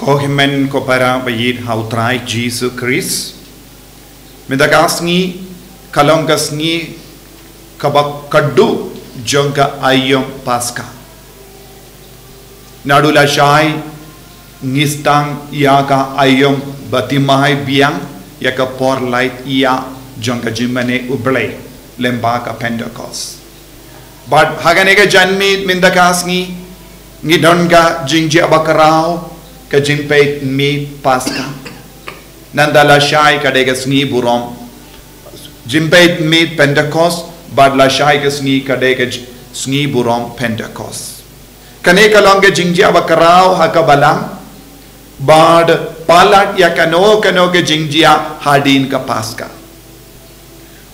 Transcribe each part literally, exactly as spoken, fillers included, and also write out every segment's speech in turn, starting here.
Ko hynmen ko para ba ïeit ha u Trai Jisu Khrist. Mynta ka sngi ka long ka sngi kaba khatduh jong ka aïom Paska. Naduh lashai ngi sdang ïa ka aïom ba thymmai biang ïa ka por lait ïa jong ka jingmane U Blei lyngba ka Pentekost. Bad ha kane ka janmiet mynta ka sngi ngi don ka jingjia ba khraw, ka jingpeit miet Paska. Nangta lashai ka dei ka sngi burom, jingpeit miet Pentekost, bad lashai ka sngi ka dei ka j-, sngi burom Pentekost. Kane ka long ka jingjia ba khraw ha ka balang, bad palat ïa kano kano ka jingjia hadien ka Paska.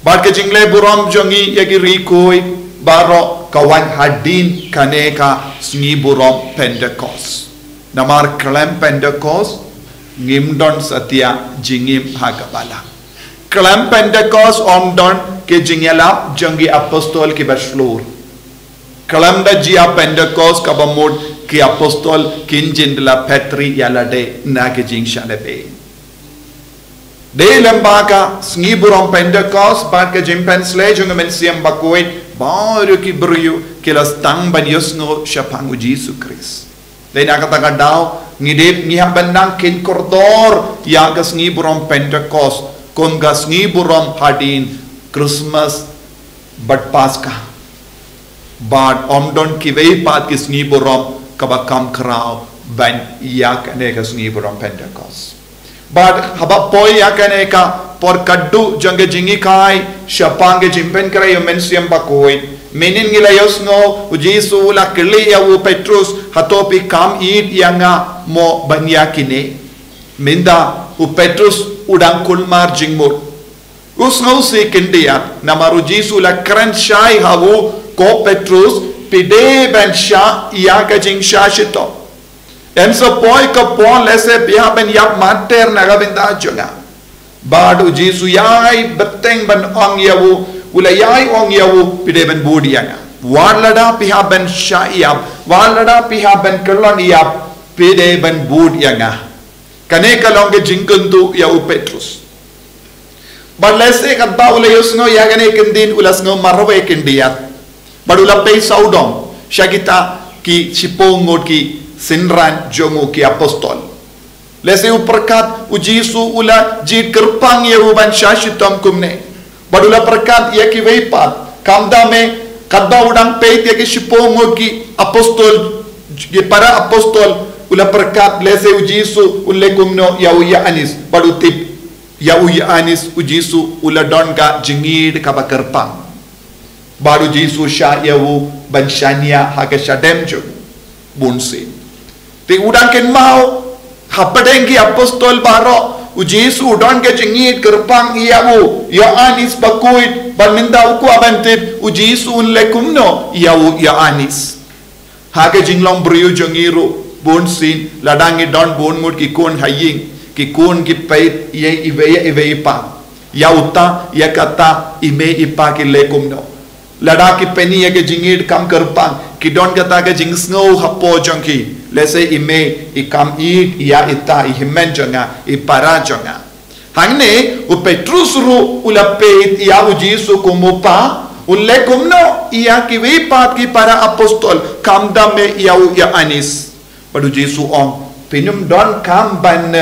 Bad ka jingleh burom jong ngi ïa ki rikui baroh ka wan hadien kane ka sngi burom Pentekost. Namar khlem Pentekost ngim don satia jingim ha ka balang. Khlem Pentekost ym don ki jingïalap jong ki apostol kiba shlur. Khlem da jia Pentekost kaba mut ki apostol kin jin da la pyrta ïa lade na ki jingshaniah. Dei lyngba ka sngi burom Pentekost bad ka jingpynshlei jong ka Mynsiem Bakhuid baroh ki briew ki la sdang ban ïohsngew shaphang U Jisu Khrist. Dei na kata ka daw ngi dep ngi hap ban nang kynkob kordor ïa ka sngi burom Pentekost kum ka sngi burom hadien Christmas bad Paska. Bad ym don kiwei pat ki sngi burom kaba kham khraw ban ïa kane ka sngi burom Pentekost. Bad haba poi ïa kane ka por khatduh jong ka jinghikai shaphang ka jingpynkhreh ïa u Mynsiem Bakhuid, mynhynnin ngi la ïohsngew U Jisu u la kylli ïa u Petrus, hato phi kham ïeit ïa nga mo ban ïa kine? Mynta u Petrus u dang kulmar jingmut. U sngewsih khyndiat namar U Jisu u la kren shai ha u, ko Petrus, phi dei ban shah ïa ka jingshah shitom. Em sa poi ka por lehse phi hap ban ïap martyr na ka bynta jong nga. Bad U Jisu u ïai bteng ban ong ïa u, u la ïai ong ïa u, phi dei ban bud ïa nga. Wat lada phi hap ban shah ïap, wat lada phi hap ban kyllon ïap, phi dei ban bud ïa nga. Kane ka long ka jingkyntu ïa u Petrus. Bad lehse katba u la ïohsngew ïa kane ka ktien u la sngew marwei khyndiat. Bad u la peit sawdong sha kita ki shiphew ngut ki synran jong u ki apostol. Lehse u pyrkhat U Jisu u la jied kyrpang ïa u ban shah shitom kumne. Bad u la pyrkhat ïa kiwei pat, khamtam eh, katba u dang peit ïa ki shiphew ngut ki apostol, ki para apostol, u la pyrkhat lehse U Jisu un leh kumno ïa u Ïoannis, bad u tip ïa u Ïoannis U Jisu u la don ka jingïeit kaba kyrpang. Bad U Jisu u shah ïa u ban shaniah ha ka shadem jong u bunsien. Te u dang kynmaw hapdeng ki apostol baroh, U Jisu u don ka jingïeit kyrpang ïa u Ïoannis Bakhuid, bad mynta u kwah ban tip U Jisu un leh kumno ïa u Ïoannis. Ha ka jinglong briew jong ngi ruh bunsien, lada ngi don bun ngut ki khun ha ïing, ki khun ki peit ïa iwei ïa iwei i pa, ïa uta ïa kata, i mei i pa ki leh kumno. Lada ki pyni ïa ka jingïeit kham kyrpang, ki don kata ka jingsngew hapoh jong ki, lehse i mei i kham ïeit ïa ita i hynmen jong nga, i para jong nga. Hangne u Petrus ruh u la peit ïa U Jisu kum u pa, un leh kumno ïa kiwei pat ki para apostol, khamtam eh ïa u Ïoannis. Bad U Jisu u ong, phin ym donkam ban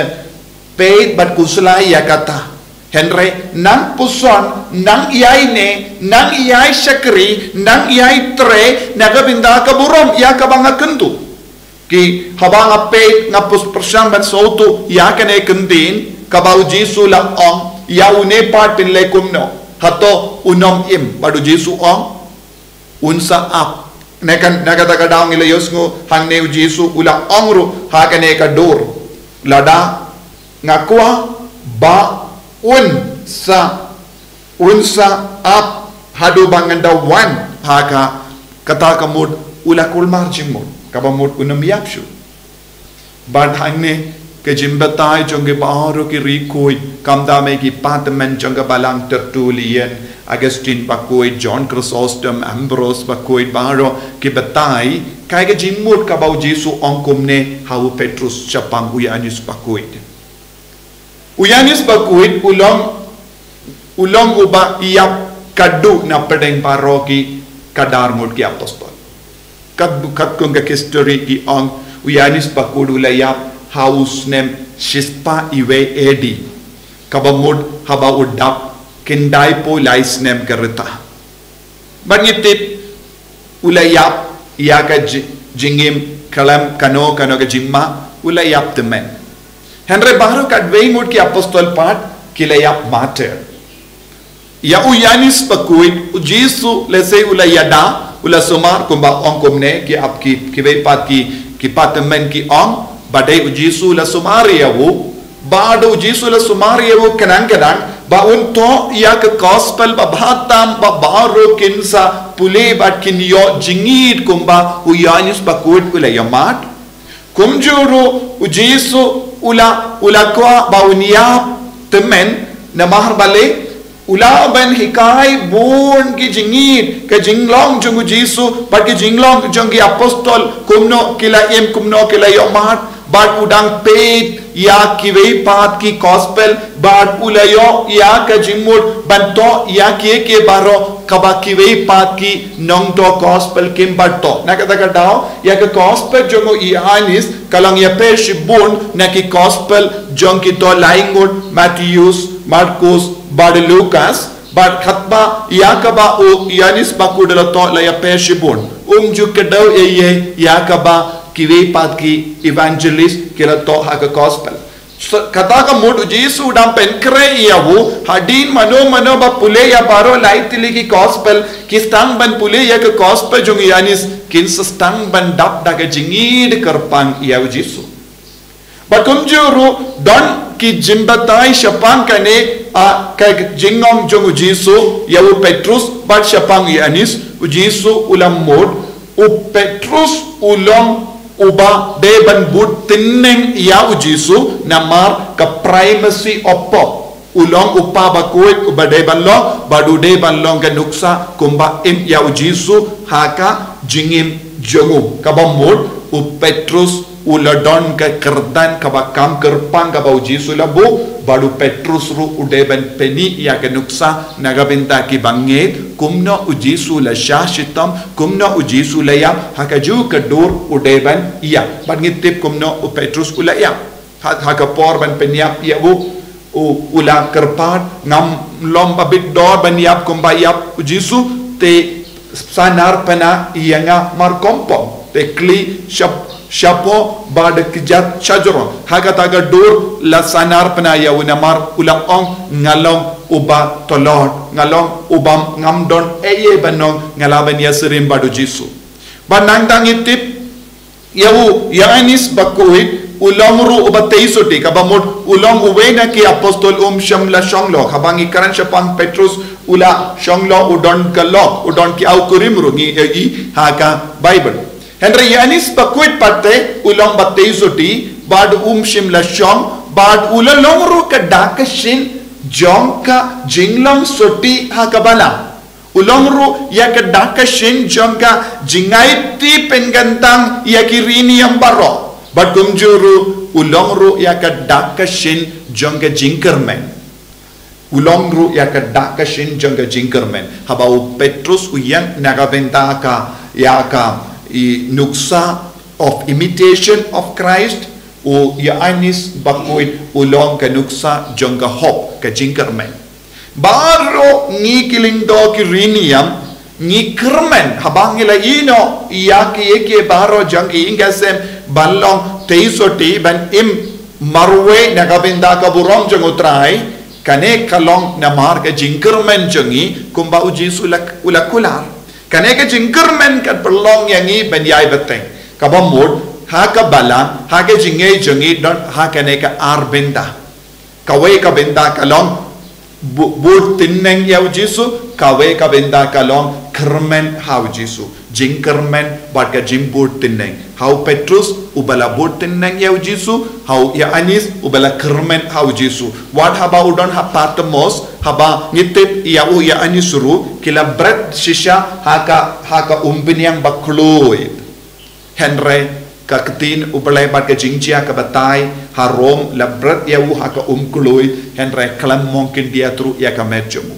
peit bad khuslai ïa kata. Hynrei nang puson, nang ïai neh, nang ïai shakri, nang ïai trei na ka bynta ka burom ïa kaba nga kyntu. Ki, haba nga peit, nga pyrshang ban sngewthuh ïa kane ka ktien kaba U Jisu u la ong, ïa une pat phin leh kumno? Hato un ym im? Bad U Jisu u ong, un sa ap. Na ka, na kata ka daw ngi la ïohsngew hangne U Jisu u la ong ruh ha kane ka dur, lada nga kwah ba un sa, un sa ap haduh ba ngan da wan ha ka, kata ka mut u la kulmar jingmut, kaba mut un ym ïap shuh. Bad hangne Ka jingbatai jong ki baroh ki riewkhuid, khamtam eh ki patman jong ka Balang Tertullian, Augustine bakhuid, John Chrysostom, Ambrose bakhuid, baroh ki batai, kaei ka jingmut kaba u Jisu ong kumne ha u Petrus shaphang u Ïoannis bakhuid. U Ïoannis bakhuid u long, u long uba ïap khadduh na pdeng baroh ki khadar ngut ki apostol. Kat, katkum ka history ki ong, u Ïoannis bakhuid u la ïap ha u snem shispah iwei A D. Kaba mut haba u dap khyndai phew lai snem ka rta. Bad ngi tip u la ïap ïa ka ji-, jingim khlem kano kano ka jingma, u la ïap tymmen. Hynrei baroh katwei ngut ki apostol pat ki la ïap martyr. Ïa u Ïoannis bakhuid, u Jisu lehse u la ïada, u la sumar, kumba ong kumne ki ap ki, kiwei pat ki, ki patman ki ong, ba dei u Jisu u la sumar ïa u, bad u Jisu u la sumar ïa u khnang khnang ba un thoh ïa ka gospel ba bha tam, ba baroh kin sa pule bad kin ïoh jingïeit kumba u Ïoannis bakhuid u la ïohmad. Kumjuh ruh u Jisu u la, u la kwah ba un ïap tymmen, namar balei, u lah ban hikai bun ki jingïeit, ka jinglong jong u Jisu bad ka jinglong jong ki apostol, kumno ki la im, kumno ki la ïohmad, bad u dang peit ïa kiwei pat ki gospel, bad u la ïoh ïa ka jingmut ban thoh ïa kiei kiei baroh kaba kiwei pat ki nongthoh gospel kim pat thoh. Na kata ka daw, ïa ka gospel jong u Ïoannis ka long ïapher shibun na ki gospel jong kito lai ngut, Mathaios, Markos bad Lukas, bad katba ïa kaba u Ïoannis bakhuid u la thoh la ïapher shibun. Um ju kdew ei ei ïa kaba kiwei pat ki evangelist ki la thoh ha ka gospel. Sa-, kata ka mut u Jisu u dang pynkhreh ïa u, hadien mano mano ba pule ïa baroh lai tylli ki gospel, ki sdang ban pule ïa ka gospel jong u Ïoannis, kin sa sdang ban dap da ka jingïeit kyrpang ïa u Jisu. Bad kumjuh ruh don ki jingbatai shaphang kane, ah, ka jingong jong u Jisu ïa u Petrus bad shaphang u Ïoannis, u Jisu u la mut, u Petrus u long uba dei ban bud tneng ïa u Jisu namar ka primacy of pope. U long u pa bakhuid uba dei ban long, bad u dei ban long ka nuksa kumba im ïa u Jisu ha ka jingim jong u. Kaba mut u Petrus u la don ka kyrdan kaba kham kyrpang kaba u Jisu la buh, bad u Petrus ruh u dei ban pyni ïa ka nuksa na ka bynta ki bangeit, kumno u Jisu la shah shitom, kumno u Jisu la ïap, ha kajuh ka dur u dei ban ïap. Bad ngi tip kumno u Petrus u la ïap. Ha, ha ka por ban pynïap ïa u, u, u la kyrpad, ngam long ba bit dor ban ïap kumba ïap u Jisu, te sanar pynah ïa nga markongpong, te khlieh shap-, shapoh bad kjat shajrong. Ha kata ka dur la sanar pynah ïa u namar u la ong nga long uba tlot, nga long uba ngam don ei ei ban ong, nga lah ban ïasyriem bad u Jisu. Bad nangta ngi tip, ïa u Ïoannis bakhuid, u long ruh uba tei sotti, kaba mut, u long uwei na ki apostol um shym la shong lok, haba ngi kren shaphang Petrus, u la shong lok, u don ka lok, u don ki awkurim ruh ngi ïohi ha ka Baibl. Hynrei Ïoannis bakhuid pat te, u long ba tei sotti, bad um shym la shong, bad u la long ruh ka dak ka shin, jong ka jinglong sotti ha ka balang. U long ruh ïa ka dak ka shin jong ka jingai ti pynkyntang ïa ki riewniam baroh. Bad kumjuh ruh u long ruh ïa ka dak ka shin jong ka jingkyrmen. U long ruh ïa ka dak ka shin jong ka jingkyrmen. Haba u Petrus u ïeng na ka bynta ka ïa ka i nuksa of imitation of Christ, u Ïoannis bakhuid u long ka nuksa jong ka hok ka jingkyrmen. Baroh ngi ki lyngdoh ki riewniam, ngi kyrmen, haba ngi la ïehnoh ïa kiei kiei baroh jong ngi, ngi ïashem ban long tei sotti ban im marwei na ka bynta ka burom jong u Trai, kane ka long namar ka jingkyrmen jong ngi, kumba u Jisu u la, u la kular. Kane ka jingkyrmen ka pynlong ïa ngi ban ïai bteng. Kaba mut, ha ka balang, ha ka jingngeit jong ngi don ha kane ka ar bynta. Kawei ka bynta ka long bu-, bud tneng ïa u Jisu, kawei ka bynta ka long kyrmen ha u Jisu. Jingkyrmen bad ka jingbud tynneng. Ha u Petrus, uba la bud tynneng ïa u Jisu, ha u Ïoannis, uba la kyrmen ha u Jisu. Wat haba u don ha Patmos, haba ngi tip ïa u Ïoannis ruh, ki la bret shisha ha ka, ha ka umbniang ba khloi. Hynrei ka ktien U Blei bad ka jingjia ka batai, ha Rom la bret ïa u ha ka um khloi, hynrei khlem mongkyndiat ruh ïa ka met jong u.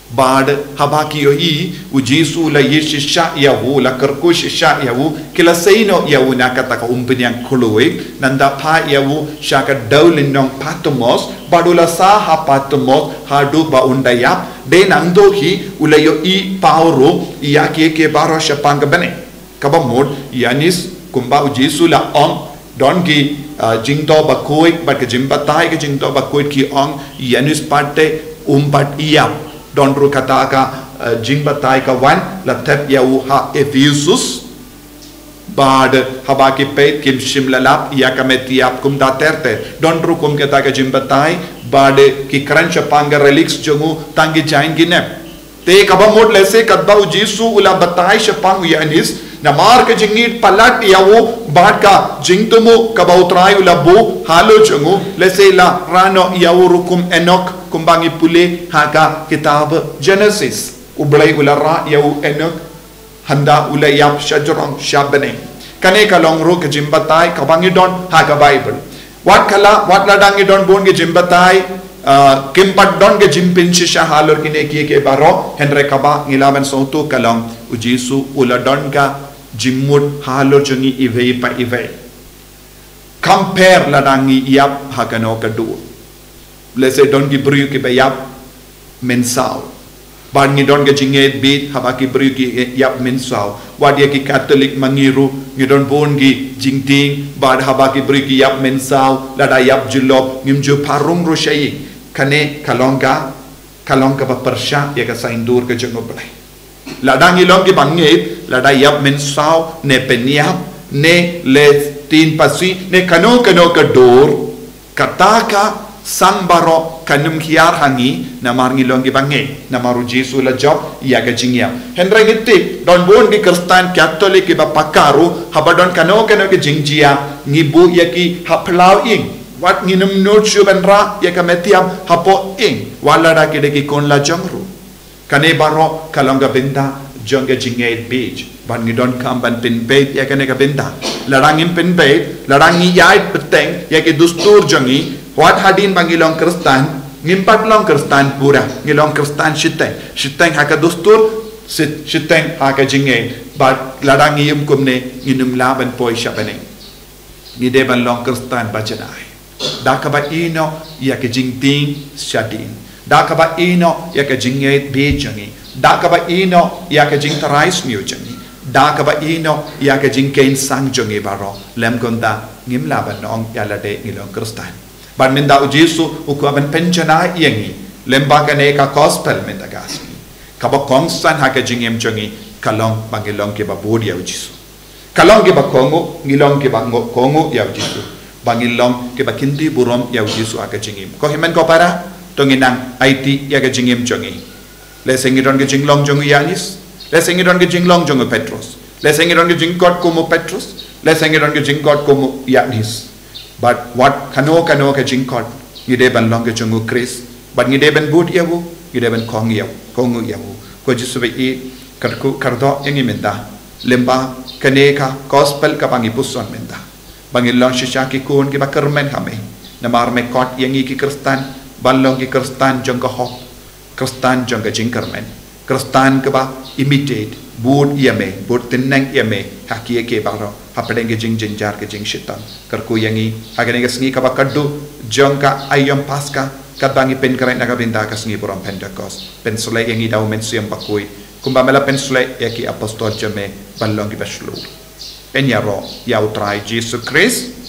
Bad haba ki ïohi, u Jisu la ïeit shisha ïa u, la kyrkhu shisha ïa u, ki la sei noh ïa u na kata ka umbniang khloi, nangta phah ïa u sha ka dewlynnong Patmos, bad u la sah ha Patmos, haduh ba un da ïap, dei nangto hi, u la ïohi paw ruh, ïa kiei kiei baroh shaphang ka bneng. Kaba mut, Ïoannis, kumba u Jisu la ong, don ki, ah, jingdoh bakhuid, bad ka jingbatai ka jingdoh bakhuid ki ong, Ïoannis pat te, um pat ïap. Don ruh kata ka, ah, jingbatai ka wan, la thep ïa u ha Ephesus. Bad haba ki peit kim shym la lap ïa ka met ïap kumta ter ter. Don ruh kum kata ka jingbatai, bad ki kren shaphang ka relics jong u tang ki jaiñ ki nep. Te kaba mut lehse katba u Jisu u la batai shaphang u Ïoannis, namar ka jingïeit palat ïa u, bad ka jingthmu kaba u Trai u la buh halor jong u, lehse la rah noh ïa u ruh kum Enok, kumba ngi pule ha ka kitab Genesis. U Blei u la rah ïa u Enok, hynda u la ïap shajrong sha bneng. Kane ka long ruh ka jingbatai kaba ngi don ha ka Baibl. Wat kala, wat lada ngi don bun ki jingbatai, ah, kim pat don ka jingpynshisha halor kine kiei kiei baroh, hynrei kaba ngi lah ban sngewthuh ka long u Jisu u la don ka jingmut halor jong ngi iwei pa iwei. Compare lada ngi ïap ha kano ka dur. Lehse don ki briew kiba ïap mynsaw. Bad ngi don ka jingngeit bieit haba ki briew ki ïap mynsaw. Wat ïa ki Katholik ma ngi ruh, ngi don bun ki jingtieng, bad haba ki briew ki ïap mynsaw, lada ïap jyllop, ngim ju pharung ruh sha ïing. Kane ka long ka, ka long kaba pyrshah ïa ka saiñdur ka jong U Blei. Lada ngi long kiba ngeit, lada ïap mynsaw, ne pynïap, ne leit tien phasi, ne kano kano ka dur, kata ka sang baroh kan ym hiar ha ngi, namar ngi long kiba ngeit, namar u Jisu la jop ïa ka jingïap. Hynrei ngi tip, don bun ki Khristan Katholik kiba pakka ruh, haba don kano kano ka jingjia, ngi buh ïa ki ha phyllaw ïing. Wat ngin ym nud shuh ban rah ïa ka met ïap hapoh ïing, wat lada ki dei ki khun lajong ruh. Kane baroh ka long ka bynta jong ka jingngeit bieit. Bad ngi donkam ban pynbeit ïa kane ka bynta. Lada ngim pynbeit, lada ngi ïaid bteng ïa ki dustur jong ngi, wat hadien ba ngi long Khristan, ngim pat long Khristan pura, ngi long Khristan shiteng. Shiteng ha ka dustur, shit-, shiteng ha ka jingngeit. Bad lada ngi ïum kumne, ngin ym lah ban poi sha bneng. Ngi dei ban long Khristan ba janai. Da kaba ïehnoh ïa ka jingtieng shadien. Da kaba ïehnoh ïa ka jingngeit bieit jong ngi. Da kaba ïehnoh ïa ka jingtharai sniew jong ngi. Da kaba ïehnoh ïa ka jingkheiñ sang jong ngi baroh. Lym kumta ngim lah ban ong ïa lade ngi long Khristan. Bad mynta u Jisu u kwah ban pynjanai ïa ngi. Lem bad kane ka gospel mynta ka sngi. Kaba kongsan ha ka jingim jong ngi ka long ba ngi long kiba bud ïa u Jisu. Ka long kiba kohnguh, ngi long kiba ngo-, kohnguh ïa u Jisu. Ba ngi long kiba kyntiew burom ïa u Jisu ha ka jingim. Ko hynmen ko para, to ngin nang aiti ïa ka jingim jong ngi. Lehse ngi don ka jinglong jong u Ïoannis. Lehse ngi don ka jinglong jong u Petros. Lehse ngi don ka jingkot kum u Petros. Lehse ngi don ka jingkot kum u Ïoannis. Bad wat kano kano ka jingkot, ngi dei ban long ka jong u Khrist. Bad ngi dei ban bud ïa u, ngi dei ban kohnguh ïa u, kohnguh ïa u. Ko Jisu ba ïeit, kyrkhu kyrdoh ïa ngi mynta. Lem bad kane ka gospel kaba ngi puson mynta. Ba ngin long shisha ki khun kiba kyrmen ha me. Namar me kot ïa ngi ki Khristan, ban long ki Khristan jong ka hok. Khristan jong ka jingkyrmen. Khristan kaba imitate, bud ïa me, bud tynneng ïa me, ha kiei kiei baroh, hapdeng ka jingjynjar ka jingshitom. Kyrkhu ïa ngi, ha kane ka sngi kaba khatduh, jong ka aïom Paska, kaba ngi pynkhreh na ka bynta ka sngi burom Pentekost. Pynshlei ïa ngi da u Mynsiem Bakhuid, kumba me la pynshlei ïa ki apostol jong me, ban long kiba shlur. Pynïaroh ïa u Trai Jisu Khrist,